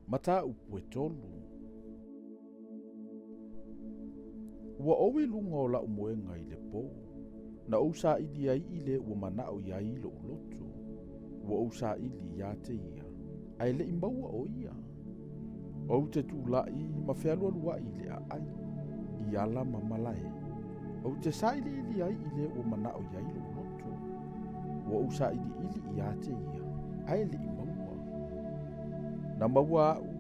Mataupu e 3. Ua ou i luga o la'u moega i le pō, na ou saili ai i le ua manao i ai lo'u loto. Ua ou saili ia te ia, ae le'i maua o ia. Ou te tula'i ma fealualua'i i le aai, i ala ma malae. Ou te sailiili ai i le ua manao i ai lo'u loto. Ua ou sailiili ia te ia, ae le'i maua. Na maua a'u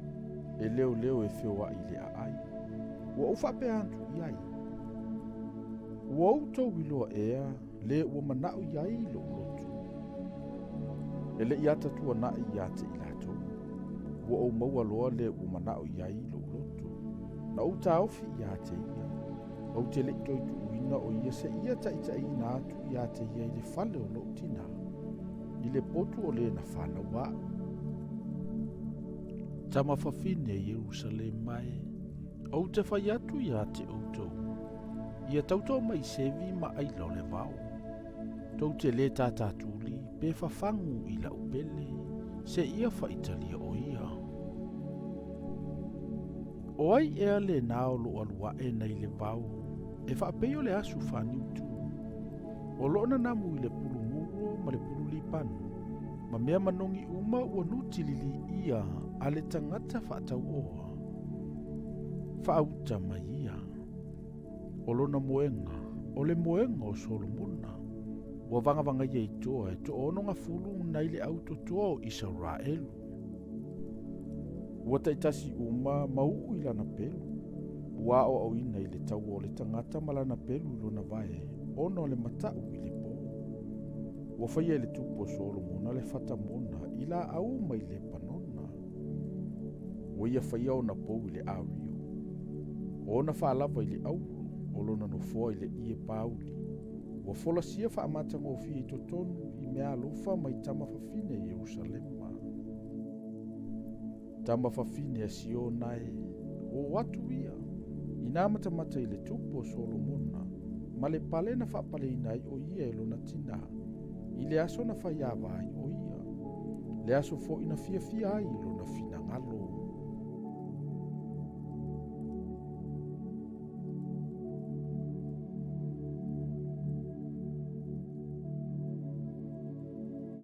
e leoleo e feoa'i i le aai. Ua ou faapea atu i ai, Ua outou iloa ea le ua manao i ai lo'u loto? E le'i ata tuana'i ia te i latou. Ua ou maua loa le ua manao i ai lo'u loto. Na ou taofi ia te ia. Ou te le'i toe tuuina o ia seia taʻitaʻiina atu ia te ia i le fale o lo'u tinā, i le potu o le na fanau a'u. Tama fafine a Ierusalema e, ou te fai atu ia te outou, ia tautoo mai i sevi ma aila o le vao. Tou te lē tātātuli pe fafagu i la'u pele, seia faitalia o ia. O ai ea lenā o lo'o alu a'e nai le vao e faapei o le asu faniutu, o lo'o nanamu i le pulu muro ma le pulu libano, ma mea manogi uma ua nutililiia a le tagata faatauoa? Faauta mai ia. O lona moega, o le moega o Solomona, ua vagavagaia i toa e toaonogafulu nai le au totoa o Isaraelu. Ua taitasi uma ma uu i lana pelu, ua aoaoina i le taua o le tagata ma lana pelu i lona vae, ona o le mataʻu i le pō. Ua faia e le tupu o Solomona le fata mona i laau mai Lepanona. Ua ia faia ona pou i le ario, o ona faalava i le auro, o lona nofoa i le ie pauli. Ua folasia faamatagofie i totonu i meaalofa mai tama fafine a Ierusalema. Tama fafine a Siona e, o atu ia, inā matamata i le tupu o Solomona, ma le pale na faapaleina ai o ia e lona tinā, i le aso na faiava ai o ia, le aso fo'i na fiafia ai lona finagalo.